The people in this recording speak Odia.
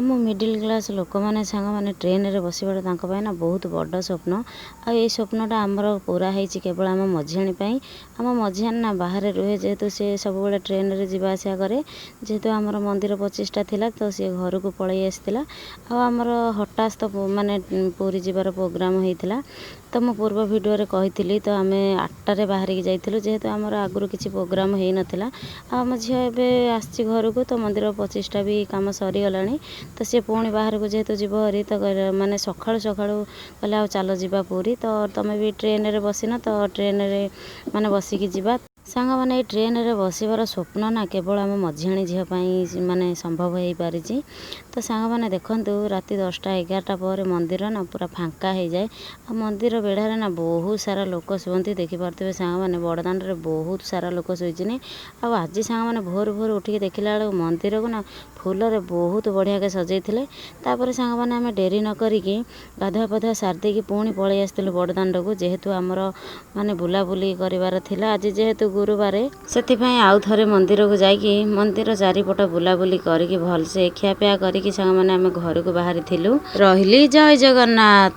ଆମ ମିଡ଼ିଲ୍ କ୍ଲାସ୍ ଲୋକମାନେ ସାଙ୍ଗମାନେ, ଟ୍ରେନରେ ବସିବାଟା ତାଙ୍କ ପାଇଁ ନା ବହୁତ ବଡ଼ ସ୍ୱପ୍ନ। ଆଉ ଏଇ ସ୍ୱପ୍ନଟା ଆମର ପୁରା ହେଇଛି କେବଳ ଆମ ମଝିଆଣୀ ପାଇଁ। ଆମ ମଝିଆଣୀ ନା ବାହାରେ ରୁହେ, ଯେହେତୁ ସେ ସବୁବେଳେ ଟ୍ରେନରେ ଯିବା ଆସିବା କରେ। ଯେହେତୁ ଆମର ମନ୍ଦିର ପ୍ରତିଷ୍ଠା ଥିଲା, ତ ସିଏ ଘରକୁ ପଳେଇ ଆସିଥିଲା ଆଉ ଆମର ହଠାତ୍ ତ ମାନେ ପୁରୀ ଯିବାର ପ୍ରୋଗ୍ରାମ୍ ହେଇଥିଲା। ତ ମୁଁ ପୂର୍ବ ଭିଡ଼ିଓରେ କହିଥିଲି, ତ ଆମେ 8ଟାରେ ବାହାରିକି ଯାଇଥିଲୁ, ଯେହେତୁ ଆମର ଆଗରୁ କିଛି ପ୍ରୋଗ୍ରାମ୍ ହେଇନଥିଲା। ଆଉ ଆମ ଝିଅ ଏବେ ଆସିଛି ଘରକୁ, ତ ମନ୍ଦିର ପ୍ରତିଷ୍ଠା ବି କାମ ସରିଗଲାଣି। ତ ସିଏ ପୁଣି ବାହାରକୁ ଯେହେତୁ ଯିବ ଭାରି, ତ ମାନେ ସକାଳୁ ସକାଳୁ କହିଲେ, ଆଉ ଚାଲ ଯିବା ପୁରୀ, ତ ତୁମେ ବି ଟ୍ରେନରେ ବସିନ, ତ ଟ୍ରେନରେ ମାନେ ବସିକି ଯିବା। ସାଙ୍ଗମାନେ, ଏଇ ଟ୍ରେନରେ ବସିବାର ସ୍ୱପ୍ନ ନା କେବଳ ଆମ ମଝିଆଣୀ ଝିଅ ପାଇଁ ମାନେ ସମ୍ଭବ ହେଇପାରିଛି। ତ ସାଙ୍ଗମାନେ ଦେଖନ୍ତୁ, ରାତି 10ଟା 11ଟା ପରେ ମନ୍ଦିର ନା ପୁରା ଫାଙ୍କା ହେଇଯାଏ ଆଉ ମନ୍ଦିର ବେଢ଼ାରେ ନା ବହୁତ ସାରା ଲୋକ ଶୁଅନ୍ତି। ଦେଖିପାରୁଥିବେ ସାଙ୍ଗମାନେ, ବଡ଼ଦାଣ୍ଡରେ ବହୁତ ସାରା ଲୋକ ଶୋଇଛନ୍ତି। ଆଉ ଆଜି ସାଙ୍ଗମାନେ, ଭୋରୁ ଭୋରୁ ଉଠିକି ଦେଖିଲା ବେଳକୁ ମନ୍ଦିରକୁ ନା ଫୁଲରେ ବହୁତ ବଢ଼ିଆକେ ସଜେଇଥିଲେ। ତାପରେ ସାଙ୍ଗମାନେ, ଆମେ ଡେରି ନ କରିକି ଗାଧୁଆ ପାଧୁଆ ସାରି ଦେଇକି ପୁଣି ପଳେଇ ଆସିଥିଲୁ ବଡ଼ଦାଣ୍ଡକୁ, ଯେହେତୁ ଆମର ମାନେ ବୁଲାବୁଲି କରିବାର ଥିଲା। ଆଜି ଯେହେତୁ ଗୁରୁବାର, ସେଥିପାଇଁ ଆଉ ଥରେ ମନ୍ଦିରକୁ ଯାଇକି ମନ୍ଦିର ଚାରିପଟ ବୁଲାବୁଲି କରିକି ଭଲସେ ଖିଆପିଆ କରିକି ସାଙ୍ଗମାନେ ଆମେ ଘରକୁ ବାହାରିଥିଲୁ। ରହିଲି, ଜୟ ଜଗନ୍ନାଥ।